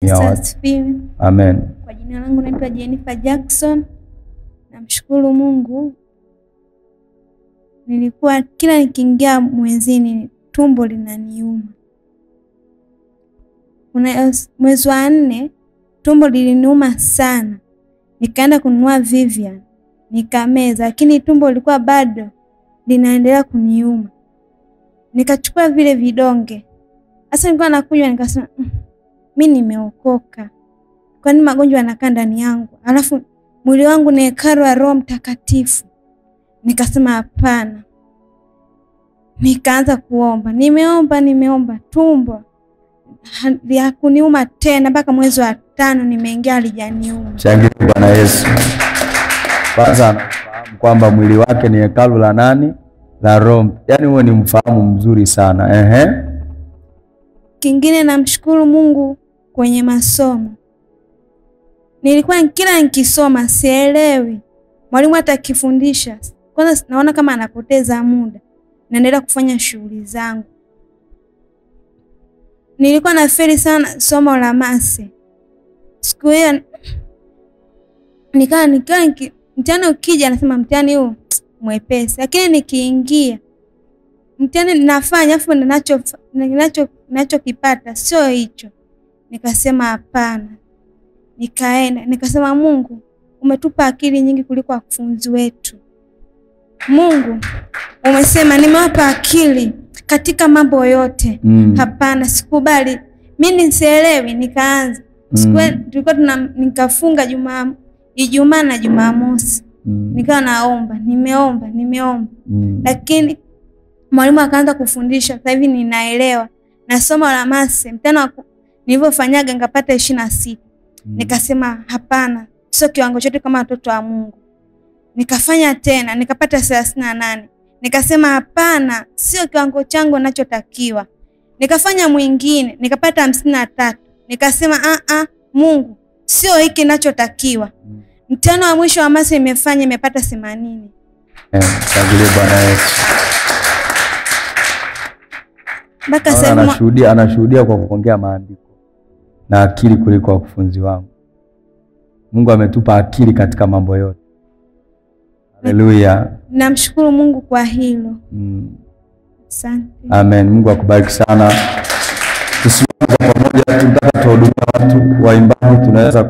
Asifiwe. Amen. Kwa jina langu naitwa Jennifer Jackson. Namshukuru Mungu. Nilikuwa kila nikiingia mwezini tumbo linaniuma. Kuna mwezi wa 4 tumbo liliniuma sana. Nikaenda kununua Vivian, nikameza, lakini tumbo lilikuwa bado linaendelea kuniuma. Nikachukua vile vidonge. Sasa nilikuwa nakunywa, nikasema mimi nimeokoka. Kwani magonjwa yanakaa ndani yangu? Alafu mwili wangu ni hekalu la Roho Mtakatifu. Nikasema hapana. Nikaanza kuomba. Nimeomba tumbo hakuniuma tena mpaka mwezi wa 5 nimeingia halijaniuma. Shangilia Bwana Yesu. Kwanza anafahamu kwamba mwili wake ni hekalu la nani? La Roho. Yaani huo ni mfahamu mzuri sana. Ehe. Kingine namshukuru Mungu kwenye masomo. Nilikuwa kila nikisoma sielewi. Mwalimu hata akifundisha, kwanza naona kama anapoteza muda. Naendelea kufanya shughuli zangu. Nilikuwa nafeli sana somo la mase. Siku hiyo nikaa mtihani ukija nasema mtihani huu mwepesi, lakini nikiingia mtihani nafanya afu ninachokipata sio hicho. Nikasema hapana. Nikaenda nikasema Mungu, umetupa akili nyingi kuliko wakufunzi wetu. Mungu umesema nimewapa akili katika mambo yote. Hapana, sikubali. Mimi nisielewi. Nikaanza. Tulikuwa nikafunga Ijumaa na Jumamosi. Nikawa naomba, nimeomba. Lakini mwalimu akaanza kufundisha, sasa hivi ninaelewa. Na somo la mase, mtano nilivyofanyaga nikapata 26. Nikasema hapana, sio kiwango chote kama watoto wa Mungu. Nikafanya tena, nikapata 38. Nikasema hapana, sio kiwango changu ninachotakiwa. Nikafanya mwingine, nikapata 53. Nikasema Mungu, sio hiki ninachotakiwa. Mtano wa mwisho wa mase imefanya nimepata 80. Shangilie Bwana Yesu. Mpaka sasa anashuhudia kwa kuongea maandiko na akili kuliko wakufunzi wangu. Mungu ametupa akili katika mambo yote. Haleluya. Namshukuru Mungu kwa hilo. Asante. Amen. Mungu akubariki sana. Tusimame kwa pamoja, tunataka tuhudumie watu, waimbaji tunaweza